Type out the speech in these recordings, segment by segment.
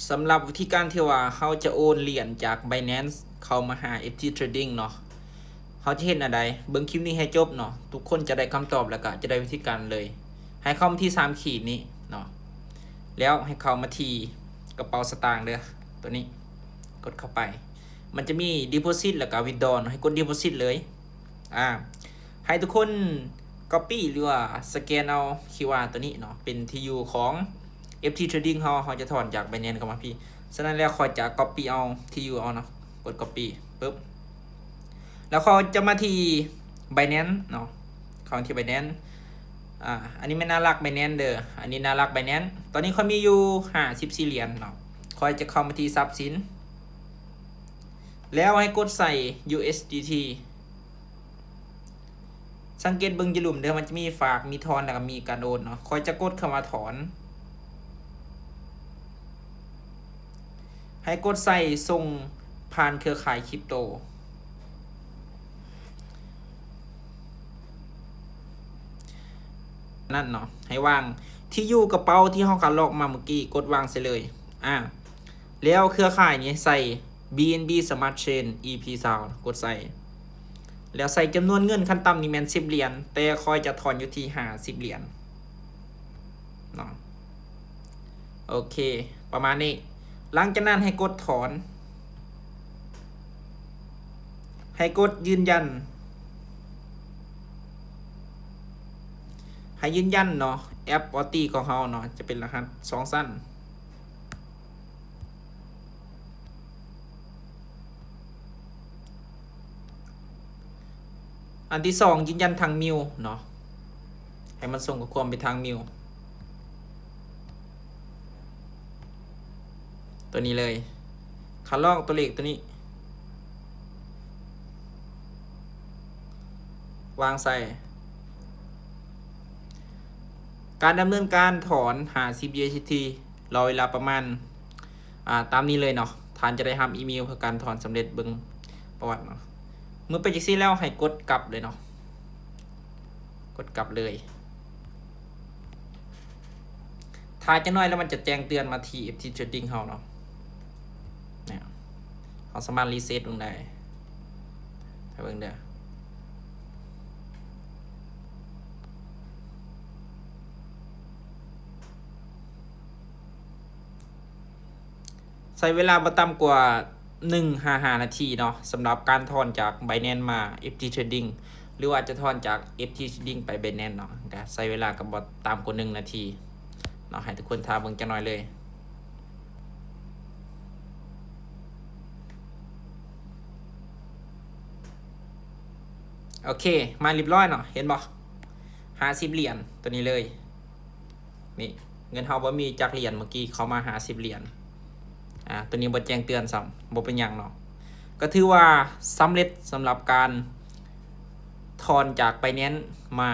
ສຳລັບວິທີການທີ່ວ່າເຮົາຈະໂອນຫຼຽນຈາກ Binance ເຂົ້າມາຫາ ເອັຟທີ Trading ເນາະ, ເຮົາຈະເຮັດແນວໃດ? ເບິ່ງຄລິບນີ້ໃຫ້ຈົບເນາະ, ທຸກຄົນຈະໄດ້ຄຳຕອບ ແລ້ວກະຈະໄດ້ວິທີການເລີຍ. ໃຫ້ເຂົ້າມາທີ່ສາມຂີດນີ້ເນາະ, ແລ້ວໃຫ້ເຂົ້າມາທີ່ກະເປົາສະຕາງເດີ້ ຕົວນີ້ ກົດເຂົ້າໄປ. ມັນຈະມີ Deposit ແລ້ວກະ Withdraw ເນາະ, ໃຫ້ກົດ Deposit ເລີຍ. ອາ ໃຫ້ທຸກຄົນ Copy ຫຼືວ່າສະແກນເອົາ QR ຕົວນີ້ເນາະ ເປັນທີ່ຢູ່ຂອງ ເອັຟທີ Trading ເຮົາ, ເຮົາຈະຖອນຈາກ Binance ເຂົ້າມາພີ້. ສະນັ້ນແລ້ວຂ້ອຍຈະ Copy ເອົາທີ່ຢູ່ເອົາເນາະ, ກົດ Copy ປຶບ ແລ້ວເຂົາຈະມາທີ່ Binance ເນາະ, ເຂົ້າທີ່ Binance. ອາ ອັນນີ້ແມ່ນໜ້າຫຼັກ Binance ເດີ້, ອັນນີ້ໜ້າຫຼັກ Binance. ຕອນນີ້ຂ້ອຍມີຢູ່ຫ້າສິບສີ່ຫຼຽນເນາະ, ຂ້ອຍຈະເຂົ້າມາທີ່ຊັບສິນ ແລ້ວໃຫ້ກົດໃສ່ USDT. ສັງເກດເບິ່ງຢູ່ລຸ່ມເດີ້, ມັນຈະມີຝາກ ມີຖອນ ແລ້ວກໍມີການໂອນເນາະ. ຂ້ອຍຈະກົດຄຳວ່າຖອນ. ໃຫ້ກົດໃສ່ສົ່ງຜ່ານເຄືອຂ່າຍຄຣິບໂຕ. ນັ້ນເນາະ, ໃຫ້ວາງທີ່ຢູ່ກະເປົາທີ່ເຮົາຄັດລອກມາເມື່ອກີ້, ກົດວາງໃສ່ເລີຍ. ອາ ແລ້ວເຄືອຂ່າຍນີ້ໃສ່ BNB Smart Chain ອີພີຊາວ ກົດໃສ່ ແລ້ວໃສ່ຈຳນວນເງິນ, ຂັ້ນຕ່ຳນີ້ແມ່ນສິບຫຼຽນ, ແຕ່ຂ້ອຍຈະຖອນຢູ່ທີ່ຫ້າສິບຫຼຽນເນາະ. ໂອເຄ ປະມານນີ້. ຫຼັງຈາກນັ້ນໃຫ້ກົດຖອນ, ໃຫ້ກົດຢືນຢັນ, ໃຫ້ຢືນຢັນເນາະ, ແອັບ Wallet ຂອງເຮົາເນາະ ຈະເປັນລະຫັດສອງຊັ້ນ. ອັນທີສອງ ຢືນຢັນທາງ Mail ເນາະ, ໃຫ້ມັນສົ່ງຂໍ້ຄວາມໄປທາງ Mail ຕົວນີ້ເລີຍ, ຄັດລອກຕົວເລກຕົວນີ້ ວາງໃສ່. ການດຳເນີນການຖອນຫ້າສິບ USDT ລໍເວລາປະມານ ອາ ຕາມນີ້ເລີຍເນາະ, ທ່ານຈະໄດ້ຮັບອີເມວເພື່ອການຖອນສຳເລັດ. ເບິ່ງປະຫວັດເນາະ, ເມື່ອເປັນຈັ່ງຊີ້ແລ້ວໃຫ້ກົດກັບເລີຍເນາະ, ກົດກັບເລີຍ. ຖ້າຈັກໜ້ອຍແລ້ວມັນຈະແຈ້ງເຕືອນມາທີ່ ເອັຟທີ Trading ເຮົາເນາະ. ເຮົາສາມາດຣີເຊັດເບິ່ງໄດ້, ຖ້າເບິ່ງເດີ້. ໃຊ້ເວລາບໍ່ຕ່ຳກວ່າໜຶ່ງຫາຫ້ານາທີເນາະ, ສຳລັບການຖອນຈາກ Binance ມາ ເອັຟທີ Trading ຫຼືວ່າຈະຖອນຈາກ ເອັຟທີ Trading ໄປ Binance ເນາະ, ກະໃຊ້ເວລາກໍບໍ່ຕ່ຳກວ່າໜຶ່ງນາທີເນາະ. ໃຫ້ທຸກຄົນຖ້າເບິ່ງຈັກໜ້ອຍເລີຍ. ໂອເຄ ມາຮຽບຮ້ອຍເນາະ, ເຫັນບໍ່? ຫ້າສິບຫຼຽນ ຕົວນີ້ເລີຍ. ນີ້ ເງິນເຮົາບໍ່ມີຈັກຫຼຽນ, ເມື່ອກີ້ເຂົ້າມາຫ້າສິບຫຼຽນ. ອາ ຕົວນີ້ບໍ່ແຈ້ງເຕືອນຊ້ຳ, ບໍ່ເປັນຫຍັງເນາະ. ກໍຖືວ່າສຳເລັດສຳລັບການຖອນຈາກ Binance ມາ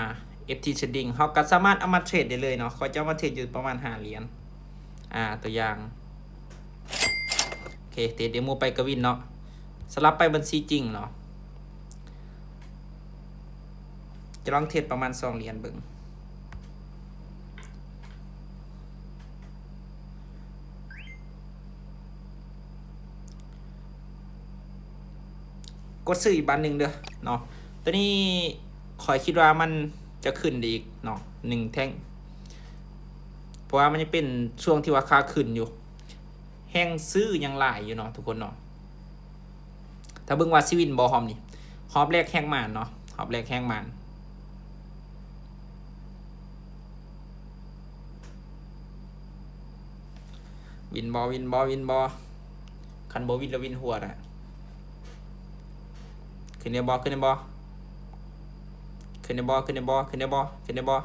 ເອັຟທີ Trading. ເຮົາກໍສາມາດເອົາມາເທຣດໄດ້ເລີຍເນາະ, ຂ້ອຍຈະເອົາມາເທຣດຢູ່ປະມານຫ້າຫຼຽນ. ອາ ຕົວຢ່າງ ໂອເຄ ເທຣດເດໂມໄປກະວິນເນາະ, ສະຫຼັບໄປບັນຊີຈິງເນາະ. ຈະລອງເທຣດປະມານສອງຫຼຽນເບິ່ງ. ກົດຊື້ອີກບາດໜຶ່ງເດີ້ເນາະ. ຕົວນີ້ຂ້ອຍຄິດວ່າມັນຈະຂຶ້ນໄດ້ອີກເນາະ ໜຶ່ງແທ່ງ, ເພາະວ່າມັນຍັງເປັນຊ່ວງທີ່ວ່າຂາຂຶ້ນຢູ່. ແຮງຊື້ຍັງຫຼາຍຢູ່ເນາະທຸກຄົນເນາະ. ຖ້າເບິ່ງວ່າຊິວິນບໍ່ຮອບນີ້, ຮອບແລກແຮງໝານເນາະ, ຮອບແລກແຮງໝານ. ວິນບໍ່ ວິນບໍ່ ວິນບໍ່? ຄັນບໍ່ວິນລະວິນຫົວນະ. ຂຶ້ນໄດ້ບໍ່? ຂຶ້ນໄດ້ບໍ່? ຂຶ້ນໄດ້ບໍ່? ຂຶ້ນໄດ້ບໍ່? ຂຶ້ນໄດ້ບໍ່? ຂຶ້ນໄດ້ບໍ່?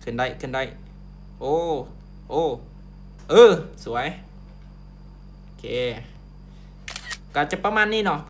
ຂຶ້ນໄດ້ ຂຶ້ນໄດ້. ໂອ້ ໂອ້ ເອີ ສວຍ. ໂອເຄ ກໍຈະປະມານນີ້ເນາະ.